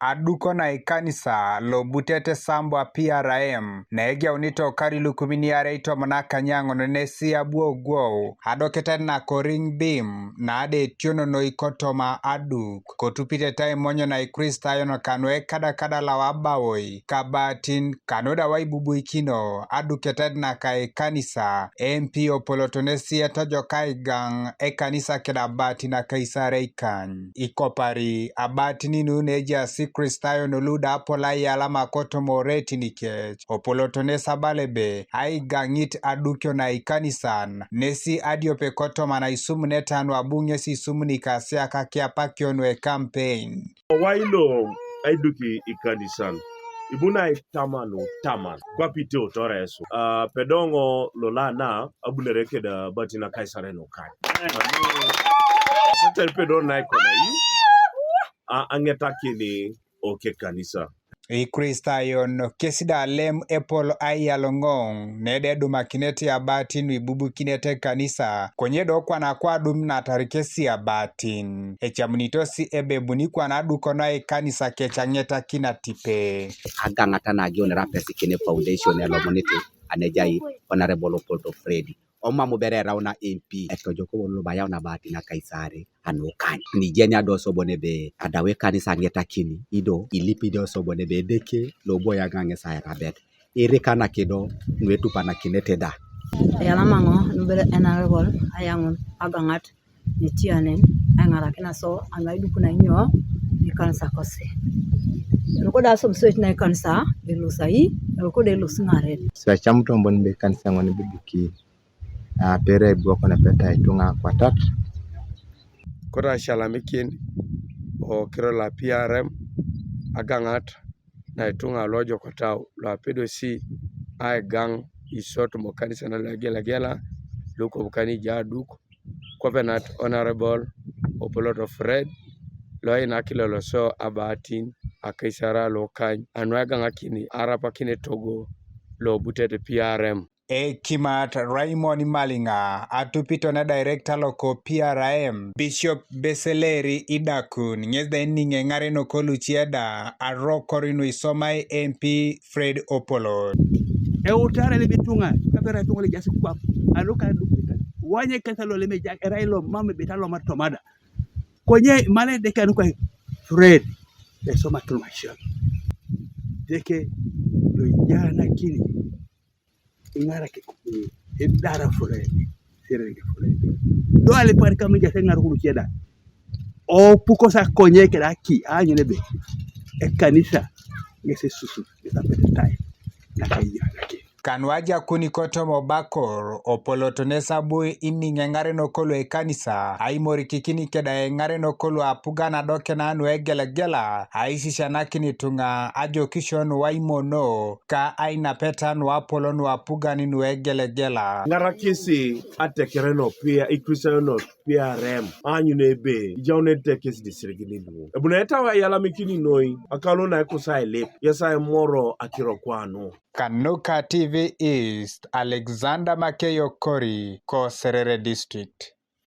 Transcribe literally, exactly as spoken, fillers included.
Aduk na ikanisa lo butete sambu a P R M na egeunit okari lukumin iarei tomon akanyaŋon nesi abu ogwou adoketet na koriŋ bim na adetiononoi kotoma aduk kotupitete aimonyo na Ikristayon kanu ekadakada lau abawoi kabatin kanu da waibubuikino aduketet naka ikanisa. M P opoloto nesi etojoka aigaŋ ekanisa keda abatin akaisarei kany. Ikopari abatin nu nejaas Ikristayon lu da apol aiyalama kotoma oretin kec, opoloto nes abala ebe aigaŋit adukio na ikanisan, nesi adiope kotoma na isumuneta nu abu ŋes isumuni kasiak akiapakio nu ekampein. Owai lo aiduki ikanisan, ibuni aitaman utaman, kwape iteotor Yesu. Ah, pedoŋo lola na abunere keda abatin akaisarei nu kany. Tetere pedo na ikonai, a, aŋetakini oke kanisa. Ikristayon kes da alem epol aiyaloŋoŋ nede edumakinete abatin nu ibubukinete kanisa, konye do kwana kwadum natar kesi abatin. Ecamunitos ebe buni kwana adukono aikanisa kec aŋetakin atipe. Agaŋata na ageunere apesikin foundation elomunit anejai Honorable Opolot Fred. Omam bere erauna M P. Etojok bon lobo ayau nabo ati nakaisare anukany. Nijeni ado sobon ebe adau ekanisa aŋetakini, ido ilipi do sobon ebe Edeke lobo yaŋ ŋes airabet. Irikanakido nuetupanakinete da. Eyalama ŋo nubere enarevol ayaŋun agaŋat netianen aiŋarakin aso anu aidukuna inyo ikanisa kosi. Eroko da asom soit na ikanisa elos ai, eroko da elos ŋaren. Siacam tombon be ikanisa ŋoni biduki. Apere ebuok nepetai ituŋa akwatat. Kota asalamikin okiro la P R M agaŋat na ituŋa luojokotau luapedosi aigaŋ isot mokanisa na luegelegela lukobukan ijo aduk kopenat Honorable Opolot Fred loinaki loloso abatin akaisarei lukany anuegaŋakini arapakin etogo lobutete P R M. Ekimat Raymond Maliŋa, atupito na director loko P R M, Bishop Beseleri Idakun, ŋes da eniŋ eŋarenok luce da arokor nu isomai M P Fred Opolot. Eutare lebe ituŋa, kabera ituŋa lejaas kwap, aluka dukulitan. Wanye kata lo leme jak, erai lo mam ebet alomar tomada. Konye mane Edeke anuka Fred, esoma kilomashon. Edeke lo ijanakini. Iŋarak ikukuni, idara furedi, sirege furedi. Do alipar kama ejate iŋarak luce da. Opuko sa konye keda aki, aanyun ebe. Ekanisa, ŋes esusu, ŋes apetetai. Naka iyanake. Kanu ajakuni kotoma obakor, Opolot nes abu iniŋ eŋarenok lu ekanisa, aimorikikin keda eŋarenok lu apugan adokena nuegelegela, aisisianakin ituŋa ajokisio nuaimono, ka ainapeta nuapolon nuapugan nuegelegela. Ŋarakisi atekerenok pia, Ikristayon P R M, aanyun ebe ijaunete kes disirigin lu. Ebuni etau aiyalamikin noi, akalo na ekusa ailip, yesa emoro akiro kwanu. Kanuka T V East, Alexander Makeyo Kori, ko Serere District.